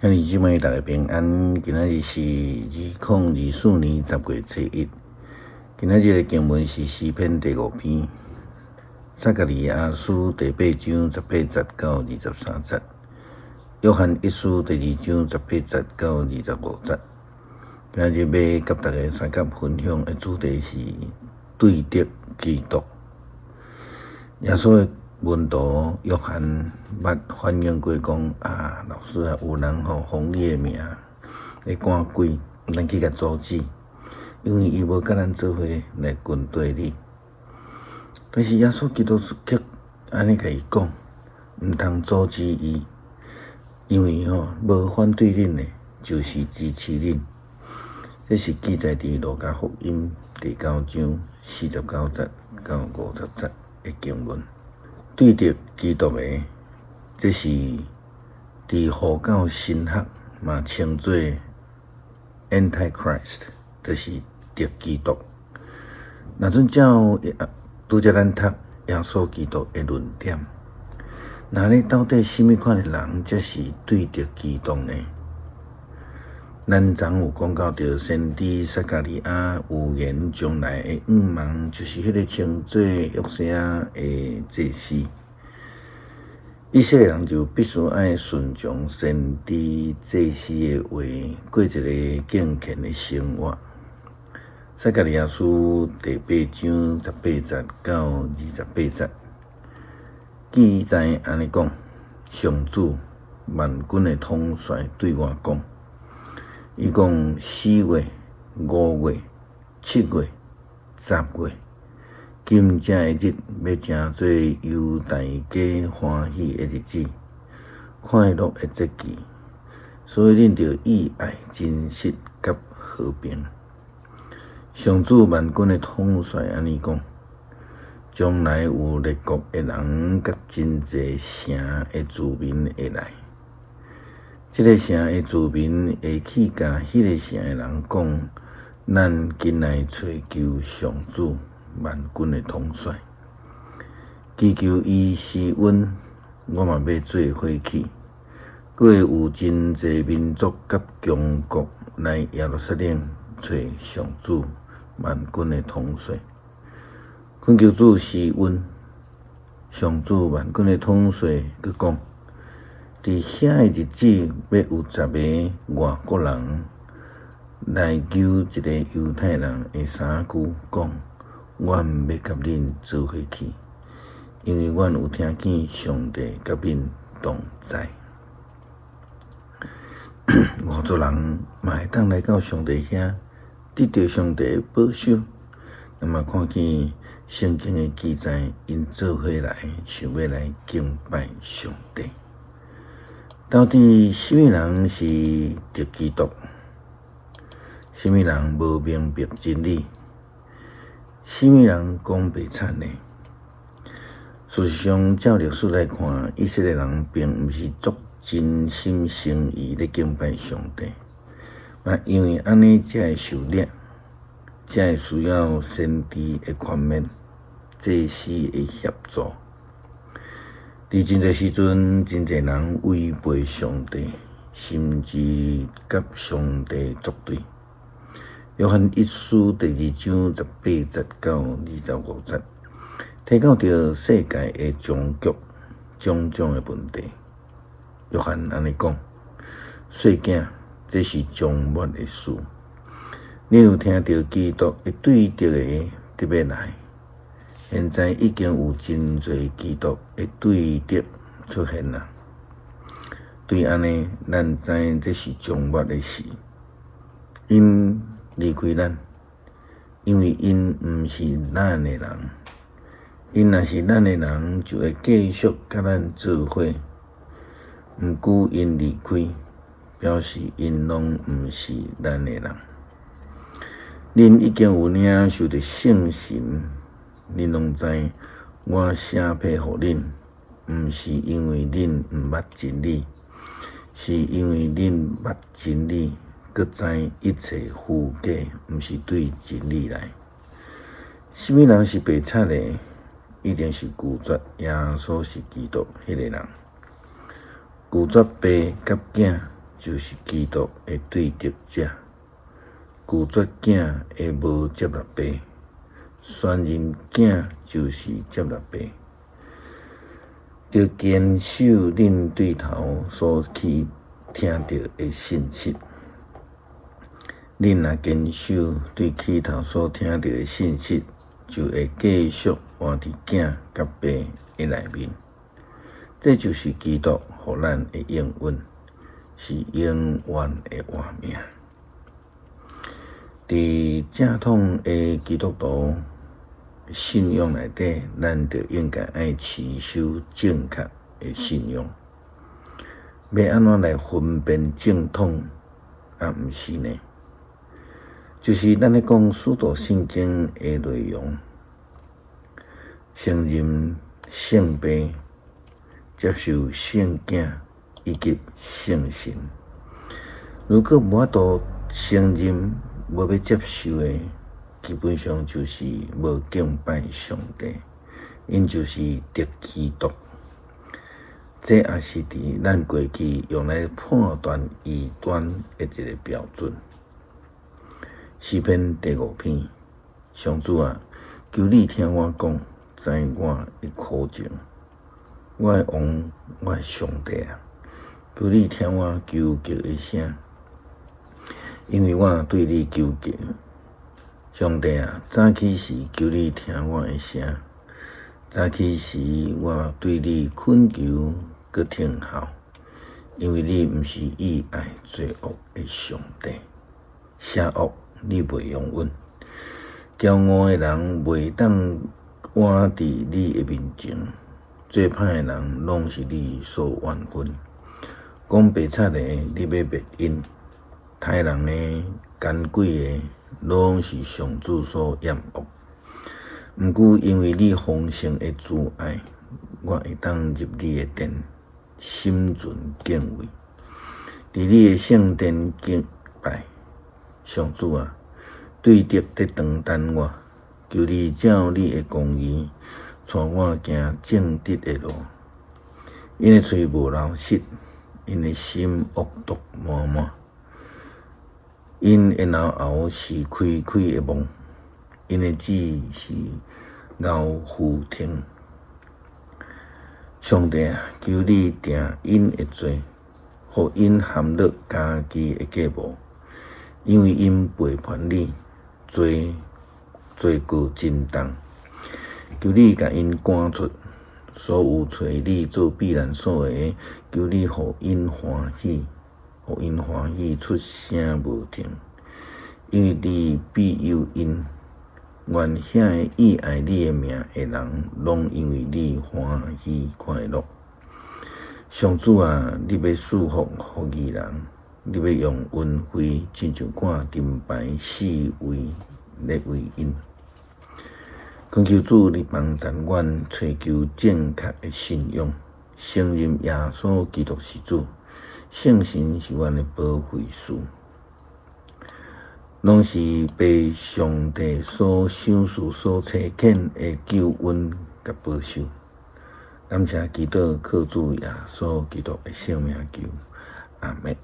兄弟姊妹，大家平安。今仔日是2024年10月初1。今仔日的經文是詩篇第五篇，撒迦利亞書第八章十八節到23節，約翰一書第二章十八節到25節。今仔日欲佮大家相佮分享的主題是對敵基督。耶穌的門徒約翰捌反映過講啊，老師啊，有人吼奉你的名咧趕鬼，咱去共阻止，因為伊無佮咱做伙來跟隨你。但是耶穌基督卻按呢共伊講，毋通阻止伊，因為吼無反對恁的，就是支持恁。這是記載佇路加福音第九章49節到50節的經文。對敵基督的，這是佇護教神學嘛稱做 Antichrist，就是敵基督。若準照拄才咱讀耶穌基督的論點，那呢到底啥物款的人才是對敵基督呢？咱昨有講到著先知撒迦利亞預言將來的向望，就是彼个稱做約西亞的祭司。以色列人就必須愛順從先知祭司的話，過一个敬虔的生活。撒迦利亞書第八章十八節到28節記載按呢講：上主萬軍的統帥對我講。伊講4月、5月、7月、10月，今這个日欲成做猶大家歡喜的日子，快樂的節期，所以恁著意愛真實佮和平。上主萬軍的統帥按呢講：將來有列國的人佮真濟城的住民會來。這个城的住民會去共彼个城的人講：咱緊來揣求上主萬軍的統帥，祈求伊施恩，我嘛欲做伙去。閣會有真濟民族佮強國來耶路撒冷揣上主萬軍的統帥，懇求主施恩。上主萬軍的統帥閣講。佇遐个日子，欲有十个外國人來揪一个猶太人的衫袖，講：阮欲佮恁做伙去，因為阮有聽見上帝佮恁同在。外族人嘛會當來到上帝遐，得著上帝的保守。咱嘛看見聖經的記載，𪜶做伙來，想欲來敬拜上帝。到底啥物人是敵基督？啥物人無明白真理？啥物人講白賊呢？事實上，照歷史來看，以色列人並毋是足真心誠意咧敬拜上帝。嘛，因為按呢才會受掠，才會需要先知的勸勉、祭司的協助。佇真濟時陣，真濟人違背上帝，甚至佮上帝作對。約翰一書第二章十八節到25節，提到著世界的終局，種種的問題。約翰按呢講：細囝，這是終末的事。恁有聽著基督的對敵的得欲來。現在已經有真濟基督的對敵出現啦。對按呢，咱知這是終末的事。𪜶離開咱，因為𪜶毋是咱的人。𪜶若是咱的人，就會繼續佮咱做伙。毋過𪜶離開，表示𪜶攏毋是咱的人。恁已經有領受著聖神。恁攏知，我寫批予恁，毋是因為恁毋捌真理，是因為恁捌真理，閣知一切虛假毋是對真理來。啥物人是白賊的？一定是拒絕耶穌是基督彼个人，拒絕爸佮囝就是基督的對敵者，拒絕囝的無接納爸，宣認囝就是接納爸。著堅守恁對頭所去聽著的信息。恁若堅守對起頭所聽著的信息，就會繼續活佇囝佮爸的內面。這就是基督予咱的應允，是永遠的活命。佇正統的基督徒信仰內底，咱就應該愛持守正確的信仰。欲按怎來分辨正統抑毋是呢？就是咱咧講使徒信經的內容，承認聖父，接受聖囝以及聖神。如果無法度承認，無欲接受的，基本上就是無敬拜上帝，𪜶就是敵基督。這也是佇咱過去用來判斷異端的一个標準。詩篇第五篇，上主啊，求你聽我講，知我的苦情。我的王，我的上帝啊，求你聽我求告的聲，因為我對你求告。上帝啊，早起時求你聽我的聲，早起時我對你懇求，閣聽候，因為你毋是喜愛罪惡的上帝，邪惡你袂容允，驕傲的人袂當活佇你的面前，做歹的人攏是你所怨恨。講白賊的，你欲滅𪜶；刣人的、奸詭的，攏是上主所厭惡。毋過因為你豐盛的慈愛，我會當入你的殿，心存敬畏，佇你的聖殿敬拜。上主啊，對敵佇長等我，求你照你的公義，帶我行正直的路。𪜶的喙無老實，𪜶的心惡毒滿滿，𪜶的嚨喉是開開的網，𪜶的舌是咬斧頭。上帝啊，求你定𪜶的罪，予𪜶陷落家己的計謀。因為𪜶背叛你，罪罪過真重，求你共𪜶趕出，所有揣你做避難所的，求你予𪜶歡喜，予𪜶歡喜出聲無停。因為你庇佑𪜶，願遐个喜愛你的名的人，攏因為你歡喜快樂。上主啊，你欲賜福予義人。你欲用恩惠，親像掛金牌四圍咧圍𪜶。懇求主，你幫贊阮揣求正確的信仰，承認耶穌基督是主，聖神是阮的保惠師，攏是被上帝所賞賜、所差遣的救恩佮保守。感謝祈禱，靠主耶穌基督的聖名求，阿們。